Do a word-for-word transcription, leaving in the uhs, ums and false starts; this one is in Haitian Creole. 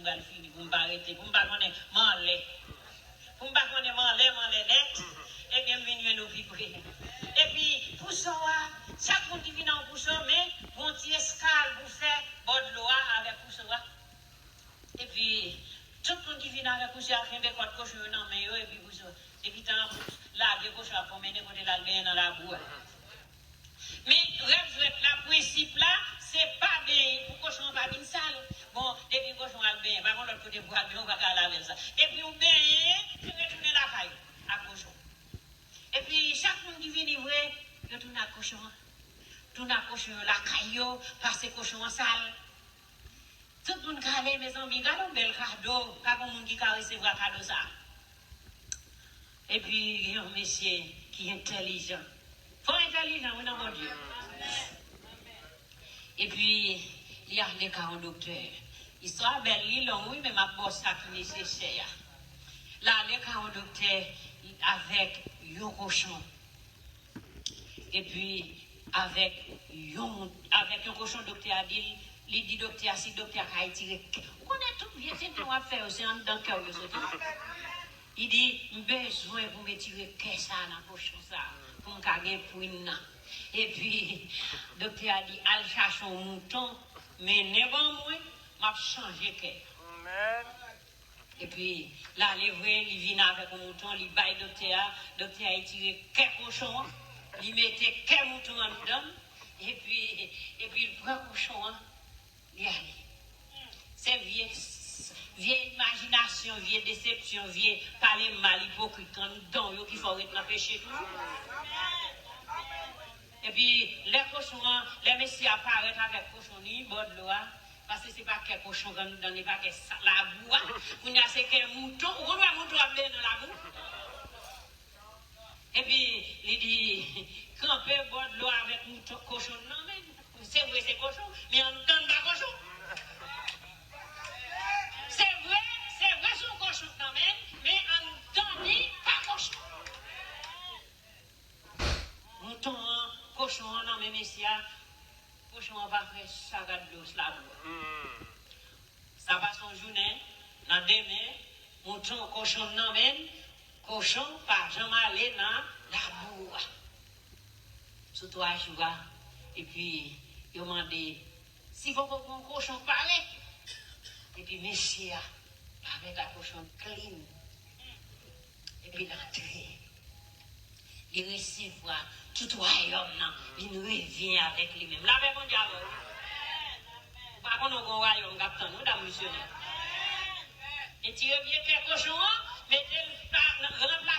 pral fini, pou m pa rete, pou m pa konnen m anlè. Pou m pa konnen m anlè, m anlè nèt, ebyen, m vin jwenn ou pi pre. Epi, pouson an, chak moun ki vin an pouson, men, gon ti eskal pou fè bò dlo a avèk pouson an. Epi, tout moun ki vin avèk pouson an, kenbe kòd kochon yo nan men yo, epi pouson, epi tan an, lage kochon ap pwomennen kote l al benyen nan labou a. Men, rèv jwèt la, prensip la, se pa benyen pou kochon an pa vin sal. Bon, depi kochon al benyen, pa gon lòt kote pou al benyen, ou pa ka al avè l sa. Depi w benyen, se retounen lakay ou ak kochon. Epi, chak moun ki vini vre, yo tounen ak kochon an. Tounen ak kochon yo lakay yo, pase kochon an sal. Tout moun k ale, mezanmi, gade yon bèl kado, pa gon moun ki ka resevwa kado sa. Epi, gen yon mesye ki entèlijan. Fò entèlijan, wi, nan Bondye. Epi, li ale ka yon doktè. Istwa a bèl, li long, wi, men m ap ba w sa ki nesesè a. L ale ka yon doktè avèk yon kochon. Epi, avèk yon, avèk yon kochon, doktè a di l, li di doktè a si doktè a ka etire kè. Ou konnen tout vye tenten w ap fè yo, se anndan kè w yo soti. Li di, "M bezwen pou m etire kè sa a nan kochon sa a, pou m ka gen pwin nan." Epi, doktè a di, "Al chache yon mouton, mennen ban mwen, m ap chanje kè." Epi, l ale vre, li vin avèk yon mouton, li bay doktè a, doktè a etire kè kochon an, li mete kè mouton an anndan, epi, epi l pran kochon an, li ale. Se vye, vye imajinasyon, vye desepsyon, vye pale mal, ipokrit, anndan w yo ki fè w ret nan peche toujou. Epi, lè kochon an, lè mesye a parèt avèk kochon li, bò dlo a, paske se pa kè kochon k anndan, li pa kè sa, labou a. Kounye a se kè mouton, ou konn wè mouton ap benyen nan labou? Epi, li di, kanpe bò dlo avèk mouton, kochon nan men. Se vre se kochon, men anndan l pa kochon. Se vre, se vre se yon kochon nan men, men anndan li pa kochon. Mouton an, kochon an nan men mesye a, kochon an pa fè sa gad dlo sou labou a. Sa pase yon jounen, nan demen, mouton, kochon nan men l, kochon pa janm ale nan labou a. Sou twa jou a, epi yo mande si poko gen yon kochon k pare. Epi mesye a parèt ak kochon klin. Epi l antre. Li resevwa tout wayòm nan. Vin revyen avèk li menm. Lapè Bondye avè w. Ou pa konnen w gen yon wayòm k ap tann ou, dam misyonè. Etire vye kè kochon an, mete l pa, nan, ranplase